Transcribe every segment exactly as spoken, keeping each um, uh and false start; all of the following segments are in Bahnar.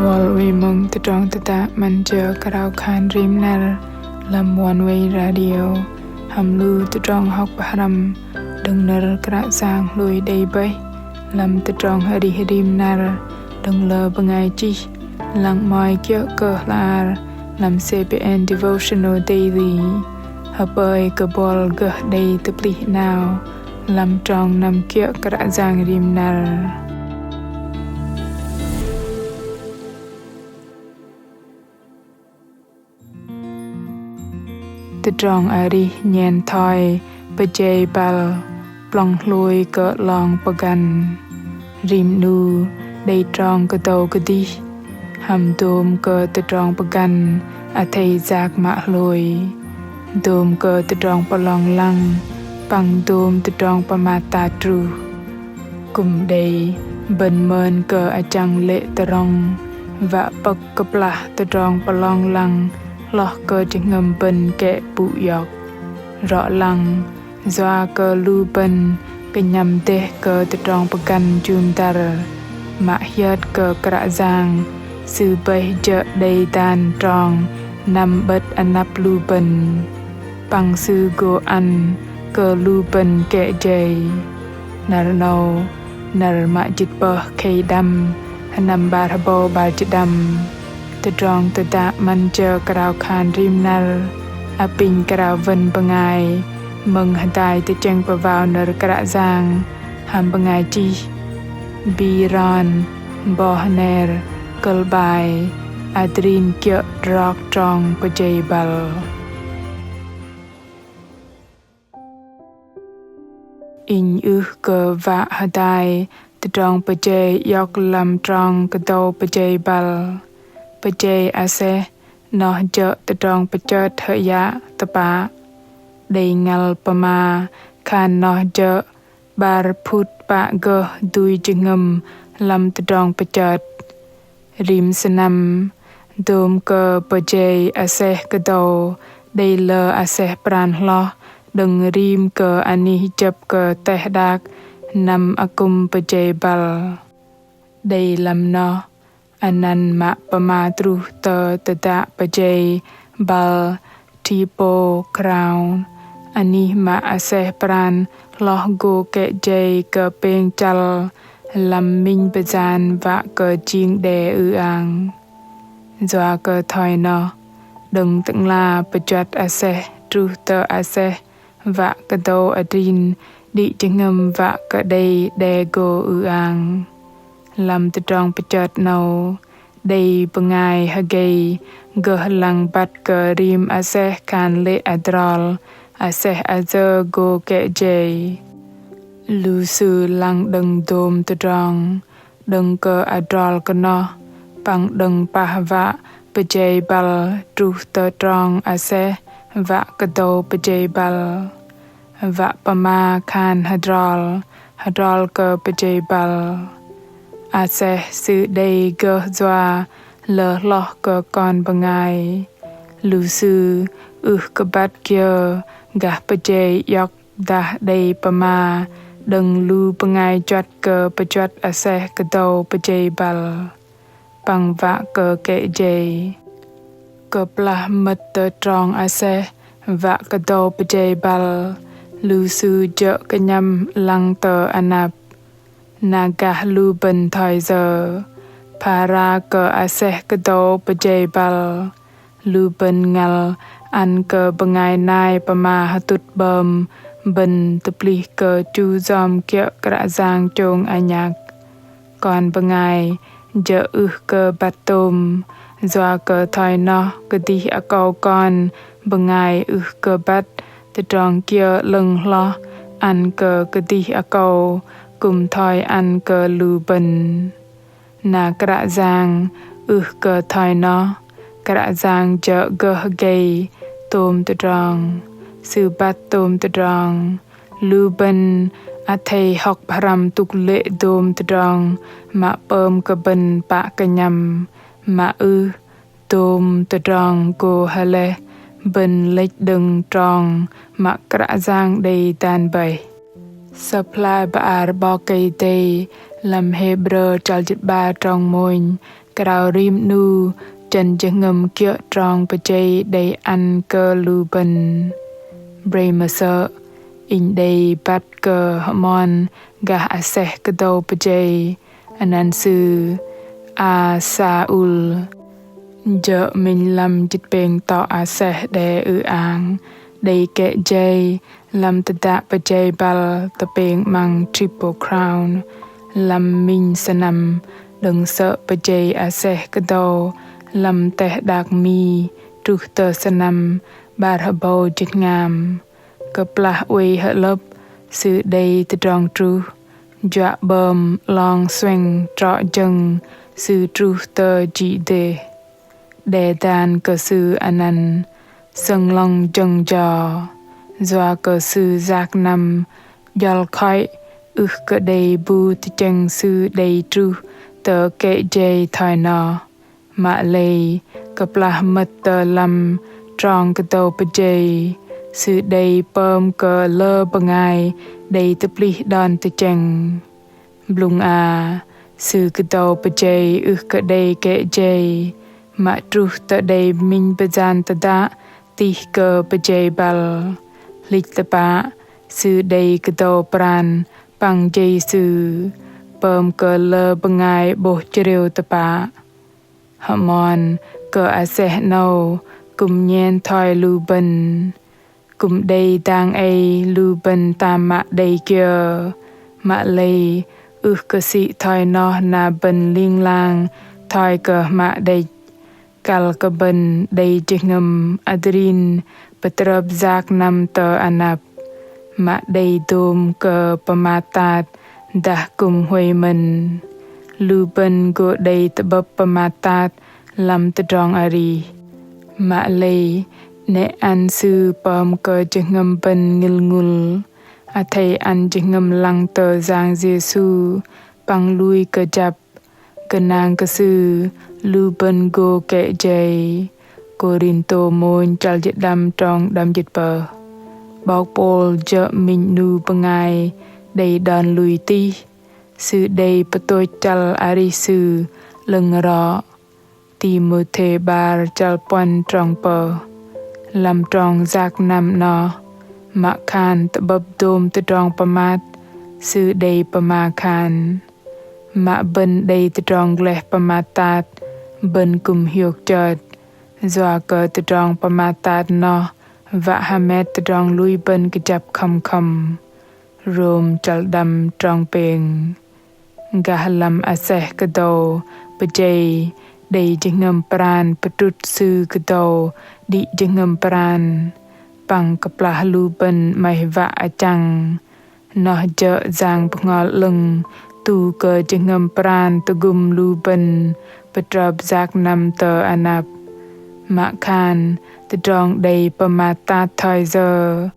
Buăl wei mơ̆ng tơdrong tơdă 'Măn Jơ Krao Khan Rim Năr lăm One Way Radio hăm lu tơdrong hŏk pơhrăm đơ̆ng nơ̆r Kră Yang hlôi đei bơih lăm tơdrong arih rim năr đơ̆ng lơ bơngai chih lăng 'mơ̆i kiơ̆ kơ hla ar lăm C B N Devotional Daily. Hơpơi kơ buăl gơh đei tơplih 'nao lăm trong năm kiơ̆ Kră Yang rim năr. Tơdrong arih nhen thoi pơjei băl plŏng hlôi kơ 'long pơgăn. Rim 'nu đei trong kơdâu kơdih, hăm dôm kơ tơdrong pơgăn athei yak mă hlôi. Dôm kơ tơdrong pơlong lăng, păng dôm tơdrong pơmat tat truh. Kư̆m đei bơ̆n mơn kơ achăng lê̆ tơrŏng, wă pơ̆k kơplah tơdrong pơlong lăng hloh kơ jơhngơ̆m bơ̆n kĕ pŭ iŏk. Rŏ lăng, yua kơ lu bơ̆n kơnhăm dêh kơ tơdrong pơgăn jŭm dăr, mă hiơt kơ Kră Yang, Sư bơih jơ̆ đei dan trong năm 'bơ̆t anăp lu bơ̆n. Păng Sư gô ăn kơ lu bơ̆n kĕ jei. Năr 'nâu, năr mă jĭt pơh khei đăm, sơnăm 'bar hơbâu 'bar jĭt đăm. Tơdrong tơdă 'Măn Jơ Krao Khan Rim Năr apinh krao wơ̆n bơngai mơ̆ng hơdai tơchĕng pơwao nơ̆r Kră Yang hăm bơngai chih Byron Bohner, kơ̆l 'bai: Adrin kiơ̆ drok trong pơjei băl. Inh ưh kơ wă hơdai tơdrong pơjei iŏk lăm trong kơdâu pơjei băl. Pơjei aseh noh jơ̆ tơdrong pơchơt hơyă tơpă. Đei ngăl pơma khan noh jơ̆ 'bar phŭt pă gơh dui jơhngơ̆m lăm tơdrong pơchơt. Rim sơnăm, dôm kơ pơjei aseh kơdâu đei lơ aseh pran hloh đơ̆ng rim kơ anih jơ̆p kơ teh đak năm akŭm pơjei băl. Đei lăm noh anăn mă pơma truh tơ tơdă pơjei băl Triple Crown, anih mă aseh pran hloh gô kĕ jei kơ pêng chăl lăm minh pơjan wă kơ jing đe ư-ang. Yua kơ thoi noh, đơ̆ng Tơ'ngla pơjuăt aseh truh tơ aseh wă kơdâu adrin đĭ jơhngơ̆m wă kơ đei đe gô ư-ang. Lăm tơdrong pơchơt 'nâu, đei bơngai hơgei gơh lăng băt kơ rim aseh khan lê̆ adrol aseh ayơ gô kĕ jei. Lu sư lăng đơ̆ng dôm tơdrong, đơ̆ng kơ adrol kơ noh, păng đơ̆ng pah wă pơjei băl truh tơ trong aseh wă kơdâu pơjei băl. Wă pơma khan hơdrol, hơdrol kơ pơjei băl. Aseh sư đei gơh yua lơ hloh kơ kon bơngai. Lu sư ưh kơ băt kiơ gah pơjei iŏk dah đei pơma đơ̆ng lu bơngai juăt kơ pơjuăt aseh kơdâu pơjei băl păng wă kơ kĕ jei. Kơplah mơ̆t tơ trong aseh wă kơdâu pơjei băl, lu sư jơ̆ kơnhăm lăng tơ anăp. Na gah lu bơ̆n thoi yơ, phara kơ aseh kơdâu pơjei băl, lu bơ̆n ngăl ăn kơ bơngai nai pơma hơtŭt 'bơm bơ̆n tơplih kơ chu yom kiơ̆ Kră Yang chông anhăk. Kon bơngai jơ̆ ưh kơ băt tôm, yua kơ thoi noh kơdih akâu kon bơngai ưh kơ băt tơdrong kiơ 'lơ̆ng hloh ăn kơ kơdih akâu kư̆m thoi ăn kơ lu bơ̆n. Na Kră Yang ưh kơ thoi noh, Kră Yang jơ̆ gơh gei tôm tơdrong, Sư băt tôm tơdrong. Lu bơ̆n athei hŏk pơhrăm tŭk lê̆ dôm tơdrong mă pơm kơ bơ̆n pă kơnhăm, mă ưh dôm tơdrong gô hơleh bơ̆n lĕch đơ̆ng trong mă Kră Yang đei dan bơih. Sơ̆p hla bơar 'Bok Kei-Dei lăm Hêbrơ chăl jĭt 'bar trong mônh Krao rim 'nu, chơ̆n jơhngơ̆m kiơ̆ trong pơjei đei ăn kơ lu bơ̆n. Brei mơsơ̆ inh đei băt kơ hơmon gah aseh kơdâu pơjei, anăn sư A. Saul. Jơ̆ minh lăm jĭt pêng tŏ aseh đe ư-ang đei kĕ jei lăm tơdă pơjei băl tơpêng 'măng Triple Crown lăm minh sơnăm đơ̆ng sơ̆ pơjei aseh kơdâu lăm teh đak Mi truh tơ sơnăm 'bar hơbâu jĭt hngam. Kơplah oei hơlơ̆p, sư đei tơdrong truh, juă 'bơm 'long suĕng trŏ jơ̆ng sư truh tơ jĭ dêh. Đe dan kơ sư anăn sơng 'long jơ̆ng jo, yua kơ sư yak năm jol khoi ưh kơ đei bu tơchĕng sư đei truh tơ kĕ jei thoi noh. Mă lei kơplah mơ̆t tơ lăm trong kơdâu pơjei, sư đei pơm kơ lơ bơngai đei tơplih đon tơchĕng. Blŭng a, sư kơdâu pơjei ưh kơ đei kĕ jei, mă truh tơ đei minh pơjan tơdă tih kơ pơjei băl. Hlĭch tơpă, sư đei kơdâu pran păng jei sư, pơm kơ lơ bơngai 'bôh chrêu tơpă. Hơmon kơ aseh 'nâu kư̆m nhen thoi lu bơ̆n. Kư̆m đei dang ei lu bơ̆n tam mă đei kiơ. Mă lei ưh kơ sĭ thoi noh na bơ̆n ling lang thoi kơ hmă đĕch. Kăl kơ bơ̆n đei jơhngơ̆m adrin pơtrơp yak năm tơ anăp. Mă đei dôm kơ pơmat tat dah kư̆m huay mơ̆n. Lu bơ̆n gô đei tơ'bơ̆p pơmat tat lăm tơdrong arih. Mă lei 'nĕ ăn sư pơm kơ jơhngơ̆m bơ̆n ngĭl ngŭl. Athei ăn jơhngơ̆m lăng tơ Yang Yêsu păng lui kơjăp. Gơnang kơ Sư, lu bơ̆n gô kĕ jei. Kôrintô mônh chăl jĭt đăm trong đăm jĭt pơh. 'Bok Pôl jơ̆ minh 'nu bơngai đei đon lui tih. Sư đei pơtôch chăl arih sư 'lơ̆ng rŏ. Timôthê 'bar chăl puăn trong pơh. Lăm trong yak năm 'noh, mă khan tơ'bơ̆p dôm tơdrong pơmat, sư đei pơma khan. Mă bơ̆n đei tơdrong gleh pơmat tat, bơ̆n kư̆m hiôk chơt. Yua kơ tơdrong pơmat tat noh wă hơmet tơdrong lui bơ̆n kơjăp khŏm khŏm. Rôm chăl đăm trong pêng. Gah lăm aseh kơdâu pơjei đei jơhngơ̆m pran pơtrŭt sư kơdâu đĭ jơhngơ̆m pran. Păng kơplah lu bơ̆n 'maih wă achăng. Noh jơ̆ Yang Bơhngol 'Lơ̆ng tu kơ jơhngơ̆m pran tơgŭm lu bơ̆n pơtrơp yak năm tơ anăp. Mă khan tơdrong đei pơmat tat thoi yơ.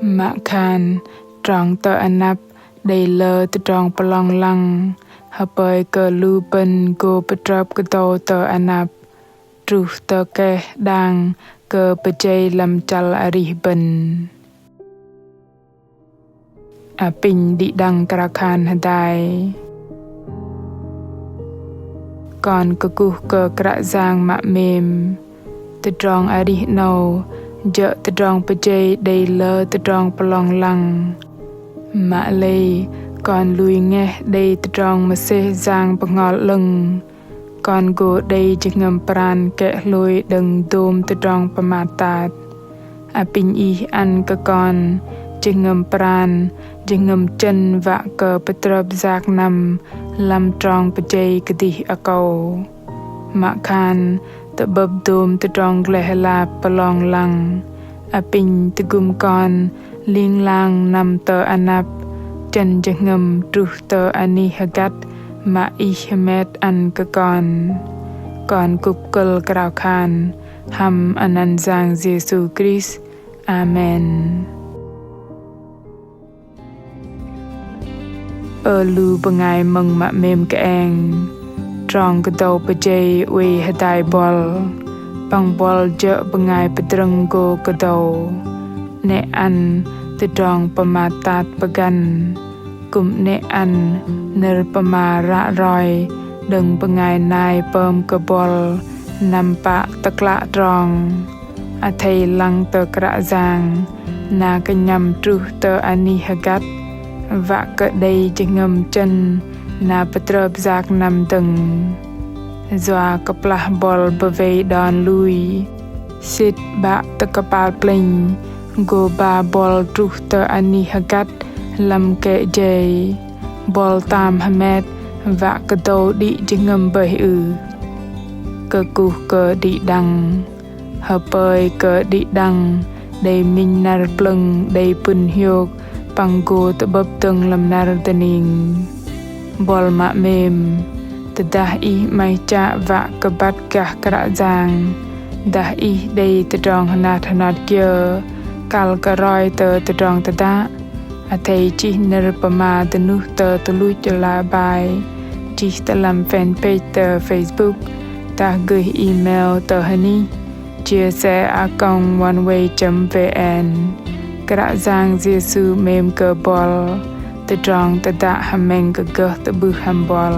Mă khan trong tơ anăp đei lơ tơdrong pơlong lăng. Hơpơi kơ lu bơ̆n gô pơtrơp kơdâu tơ anăp. Truh tơ keh đang kơ pơjei lăm chăl arih bơ̆n. Apinh đĭ đăng krao khan hơdai. Kon kơkuh kơ Kră Yang mă 'mêm. Tơdrong arih 'nâu jơ̆ tơdrong pơjei đei lơ tơdrong pơlong lăng. Mă lei kon lui ngeh đei tơdrong mơsêh Yang Bơhngol 'Lơ̆ng. Kon gô đei jơhngơ̆m pran kĕ hlôi đơ̆ng dôm tơdrong pơmat tat. Apinh Ih ăn kơ kon jơhngơ̆m pran, jơhngơ̆m chơ̆n wă kơ pơtrơp yak năm lăm trong pơjei kơdih akâu. Mă khan tơ'bơ̆p dôm tơdrong gleh lap pơlong lăng. Apinh tơgŭm kon ling lang năm tơ anăp, chơ̆n jơhngơ̆m truh tơ anih hơgăt mă Ih hơmet ăn kơ kon. Kon kŭp kơ̆l krao khan hăm anăn Yang Yêsu Krist. Amen. Ơ lu bơngai mơ̆ng mă 'mêm kơeng. Trong kơdâu pơjei oei hơdai buăl. Păng buăl jơ̆ bơngai pơdrơ̆ng gô kơdâu. 'Nĕ ăn tơdrong pơmat tat pơgăn. Kư̆m 'nĕ ăn nơ̆r pơma ră roi Đơ̆ng bơngai nai pơm kơ buăl năm pă tơklă trong, athei lăng tơ Kră Yang na kơnhăm truh tơ anih hơgăt, wă kơ đei jơhngơ̆m chơ̆n na pơtrơp yak năm dơ̆ng. Yua kơplah buăl bơwei đon lui, sĭt 'Bă tơ kơpal plĕnh gô ba buăl truh tơ anih hơgăt lăm kĕ jei, buăl tam hơmet wă kơ dâu đĭ jơhngơ̆m bơih ưh? Kơkuh kơ đĭ đăng. Hơpơi kơ đĭ đăng đei minh năr plơ̆ng đei pŭn hiôk păng gô tơ'bơ̆p dơ̆ng lăm năr dơning. Buăl mă 'mêm, tơdah ih 'maih chă wă kơ băt gah Kră Yang, dah ih đei tơdrong hơnat hơnat kiơ kăl kơ roi tơ tơdrong tơdă, athei chih nơ̆r pơma dơnuh tơ tơluch ala bai chih tơ lăm fanpage tơ Facebook, dah gơih email tơ hơnih chia sẻ a còng oneway chấm vn. Kră Yang Yêsu 'mêm kơ buăl. Tơdrong tơdă hơmĕng kơ gơh tơ'bưh hăm buăl.